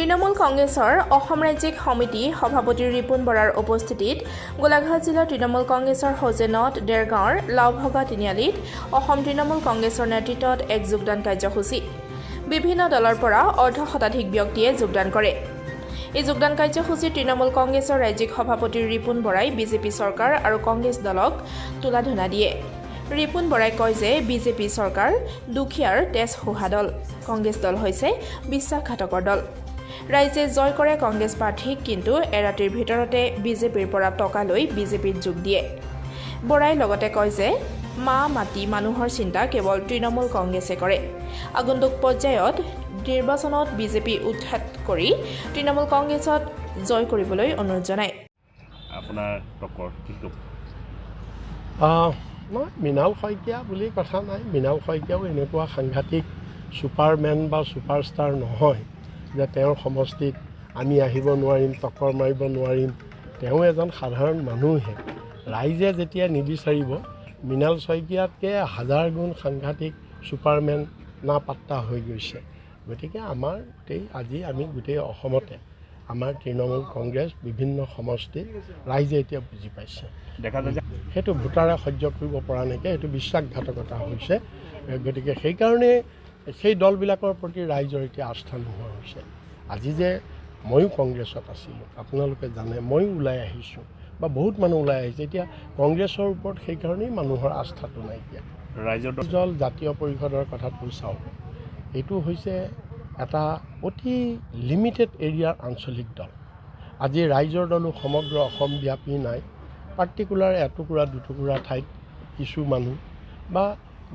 তৃণমূল কংগ্ৰেছৰ অসম ৰাজ্যিক সমিতি সভাপতি ৰিপুণ বৰাৰ উপস্থিতিত গোলাঘাট জিলাৰ তৃণমূল কংগ্ৰেছৰ সৌজন্যত দেৰগাঁৱৰ লাওভগা তিনিআলিত অসম তৃণমূল কংগ্ৰেছৰ নেতৃত্বত এক যোগদান কাৰ্যসূচী। বিভিন্ন দলৰ পৰা অৰ্ধ শতাধিক ব্যক্তিয়ে যোগদান কৰে। এই যোগদান কাৰ্যসূচীত তৃণমূল কংগ্ৰেছৰ ৰাজ্যিক সভাপতি ৰিপুণ বৰাই বিজেপি চৰকাৰ আৰু কংগ্ৰেছ দলক তুলাধনা দিয়ে। ৰিপুণ বৰাই কয় যে বিজেপি চৰকাৰ দুখীয়াৰ তেজ শোহা দল, কংগ্ৰেছ দল হৈছে বিশ্বাসঘাতকৰ দল। ৰাইজে জয় কৰে কংগ্ৰেছ প্ৰাৰ্থীক, কিন্তু এৰাতিৰ ভিতৰতে বিজেপিৰ পৰা টকা লৈ বিজেপিত যোগ দিয়ে। বৰাই লগতে কয় যে মা মাটি মানুহৰ চিন্তা কেৱল তৃণমূল কংগ্ৰেছে কৰে। আগন্তুক পৰ্যায়ত নিৰ্বাচনত বিজেপি উৎখাত কৰি তৃণমূল কংগ্ৰেছত জয় কৰিবলৈ অনুৰোধ জনায়। আপোনাৰ টক্কৰ কি ক'ব? নহয়, মৃণাল শইকীয়া বুলি কথা নাই। মৃণাল শইকীয়াও এনেকুৱা সাংঘাতিক ছুপাৰমেন বা ছুপাৰষ্টাৰ নহয় যে তেওঁৰ সমষ্টিত আমি আহিব নোৱাৰিম, টক্কৰ মাৰিব নোৱাৰিম। তেওঁ এজন সাধাৰণ মানুহহে। ৰাইজে যেতিয়া নিবিচাৰিব, মৃণাল শইকীয়াতকৈ হাজাৰ গুণ সাংঘাতিক ছুপাৰমেন না পাত্তা হৈ গৈছে। গতিকে আমাৰ গোটেই আজি আমি গোটেই অসমতে আমাৰ তৃণমূল কংগ্ৰেছ বিভিন্ন সমষ্টিত ৰাইজে এতিয়া বুজি পাইছে। দেখা যায় যে সেইটো ভোটাৰে সহ্য কৰিব পৰা নাইকিয়া, সেইটো বিশ্বাসঘাতকতা হৈছে। গতিকে সেইকাৰণে সেই দলবিলাকৰ প্ৰতি ৰাইজৰ এতিয়া আস্থা নোহোৱা হৈছে। আজি যে ময়ো কংগ্ৰেছত আছিলোঁ, আপোনালোকে জানে, ময়ো ওলাই আহিছোঁ বা বহুত মানুহ ওলাই আহিছে। এতিয়া কংগ্ৰেছৰ ওপৰত সেইকাৰণেই মানুহৰ আস্থাটো নাইকিয়া। ৰাইজৰ দল দল জাতীয় পৰিষদৰ কথাটো চাওক, এইটো হৈছে এটা অতি লিমিটেড এৰিয়াৰ আঞ্চলিক দল। আজি ৰাইজৰ দলো সমগ্ৰ অসম ব্যাপী নাই, পাৰ্টিকুলাৰ এটুকুৰা দুটুকুৰা ঠাইত কিছু মানুহ, বা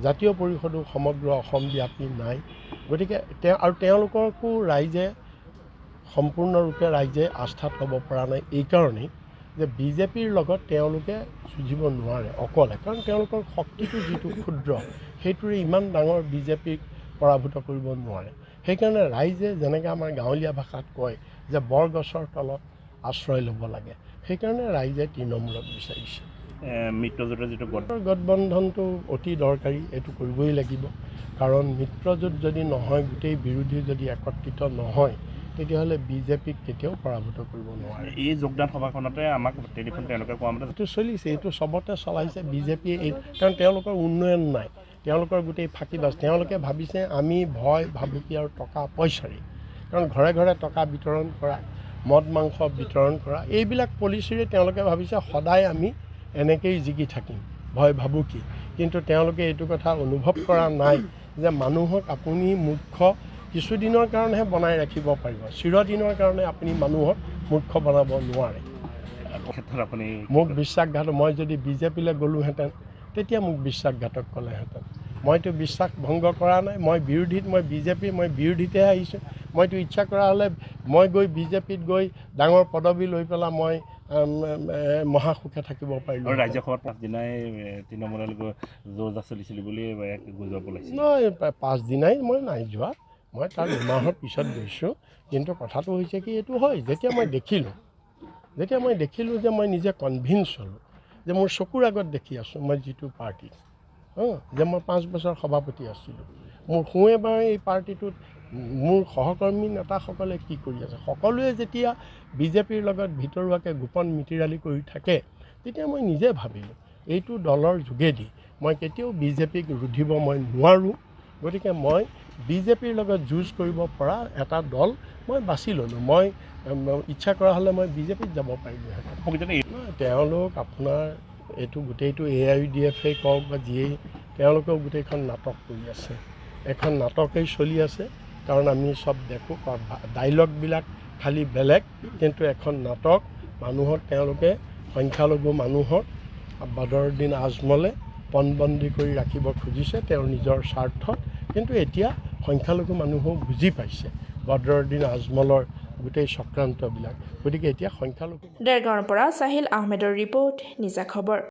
জাতীয় পৰিষদো সমগ্ৰ অসম ব্যাপী নাই। গতিকে তেওঁ আৰু তেওঁলোককো ৰাইজে সম্পূৰ্ণৰূপে ৰাইজে আস্থাত ল'ব পৰা নাই, এইকাৰণেই যে বিজেপিৰ লগত তেওঁলোকে যুঁজিব নোৱাৰে অকলে। কাৰণ তেওঁলোকৰ শক্তিটো যিটো ক্ষুদ্ৰ, সেইটোৰে ইমান ডাঙৰ বিজেপিক পৰাভূত কৰিব নোৱাৰে। সেইকাৰণে ৰাইজে যেনেকৈ আমাৰ গাঁৱলীয়া ভাষাত কয় যে বৰগছৰ তলত আশ্ৰয় ল'ব লাগে, সেইকাৰণে ৰাইজে তৃণমূলক বিচাৰিছে। মিত্ৰজোঁটৰ যিটো গঠবন্ধনটো অতি দৰকাৰী, এইটো কৰিবই লাগিব। কাৰণ মিত্ৰজোঁট যদি নহয়, গোটেই বিৰোধী যদি একত্ৰিত নহয়, তেতিয়াহ'লে বিজেপিক কেতিয়াও পৰাভূত কৰিব নোৱাৰে। এই যোগদান সভাখনতে আমাক টেলিফোন তেওঁলোকে কোৱা মতে এইটো চলিছে, এইটো চবতে চলাইছে বিজেপিয়ে। এই কাৰণ তেওঁলোকৰ উন্নয়ন নাই, তেওঁলোকৰ গোটেই ফাঁকিবাজ। তেওঁলোকে ভাবিছে আমি ভয় ভাবুকি আৰু টকা পইচাৰে, কাৰণ ঘৰে ঘৰে টকা বিতৰণ কৰা, মদ মাংস বিতৰণ কৰা, এইবিলাক পলিচিৰে তেওঁলোকে ভাবিছে সদায় আমি এনেকেই জিকি থাকিম, ভয় ভাবুকি। কিন্তু তেওঁলোকে এইটো কথা অনুভৱ কৰা নাই যে মানুহক আপুনি মূৰ্খ কিছুদিনৰ কাৰণেহে বনাই ৰাখিব পাৰিব, চিৰদিনৰ কাৰণে আপুনি মানুহক মূৰ্খ বনাব নোৱাৰে। ক্ষেত্ৰত আপুনি মোক বিশ্বাসঘাত, মই যদি বিজেপিলৈ গ'লোহেঁতেন তেতিয়া মোক বিশ্বাসঘাতক ক'লেহেঁতেন। মইতো বিশ্বাস ভংগ কৰা নাই, মই বিৰোধীত, মই বিজেপি, মই বিৰোধীতেহে আহিছোঁ। মইতো ইচ্ছা কৰা হ'লে মই গৈ বিজেপিত গৈ ডাঙৰ পদবী লৈ পেলাই মই মহাসুখে থাকিব পাৰিলোঁ। আৰু ৰাজ্যসভাত পাঁচদিনাই তৃণমূলৰ গৈ যুঁজ চলিছিল বুলি এক গুজব ওলাইছিল। নহয়, পাঁচদিনাই মই নাই যোৱা, মই তাৰ 2 মাহৰ পিছত গৈছোঁ। কিন্তু কথাটো হৈছে কি, এইটো হয়, যেতিয়া মই দেখিলোঁ যে মই নিজে কনভিন্স হ'লোঁ যে মোৰ চকুৰ আগত দেখি আছোঁ মই যিটো পাৰ্টিত যে মই 5 বছৰ সভাপতি আছিলোঁ, মোৰ সোঁৱে বাঁৱে এই পাৰ্টিটোত মোৰ সহকৰ্মী নেতাসকলে কি কৰি আছে, সকলোৱে যেতিয়া বিজেপিৰ লগত ভিতৰুৱাকৈ গোপন মিতিৰালি কৰি থাকে, তেতিয়া মই নিজে ভাবিলোঁ এইটো দলৰ যোগেদি মই কেতিয়াও বিজেপিক ৰুধিব মই নোৱাৰোঁ। গতিকে মই বিজেপিৰ লগত যুঁজ কৰিব পৰা এটা দল মই বাছি ল'লোঁ। মই ইচ্ছা কৰা হ'লে মই বিজেপিত যাব পাৰিলোঁহেঁতেন। প্ৰকৃততে নহয়, তেওঁলোক আপোনাৰ এইটো গোটেইটো এআইইউডিএফেই কওক বা যিয়েই, তেওঁলোকেও গোটেইখন নাটক কৰি আছে। এখন নাটকেই চলি আছে। কাৰণ আমি চব দেখোঁ, ডাইলগবিলাক খালি বেলেগ, কিন্তু এখন নাটক। মানুহক তেওঁলোকে, সংখ্যালঘু মানুহক বদৰুদ্দিন আজমলে পণবন্দী কৰি ৰাখিব খুজিছে তেওঁৰ নিজৰ স্বাৰ্থত। কিন্তু এতিয়া সংখ্যালঘু মানুহেও বুজি পাইছে বদৰুদ্দিন আজমলৰ গোটেই চক্ৰান্তবিলাক। গতিকে এতিয়া সংখ্যালঘু দেৰগাঁৱৰ পৰা চাহিল আহমেদৰ ৰিপৰ্ট, নিজা খবৰ।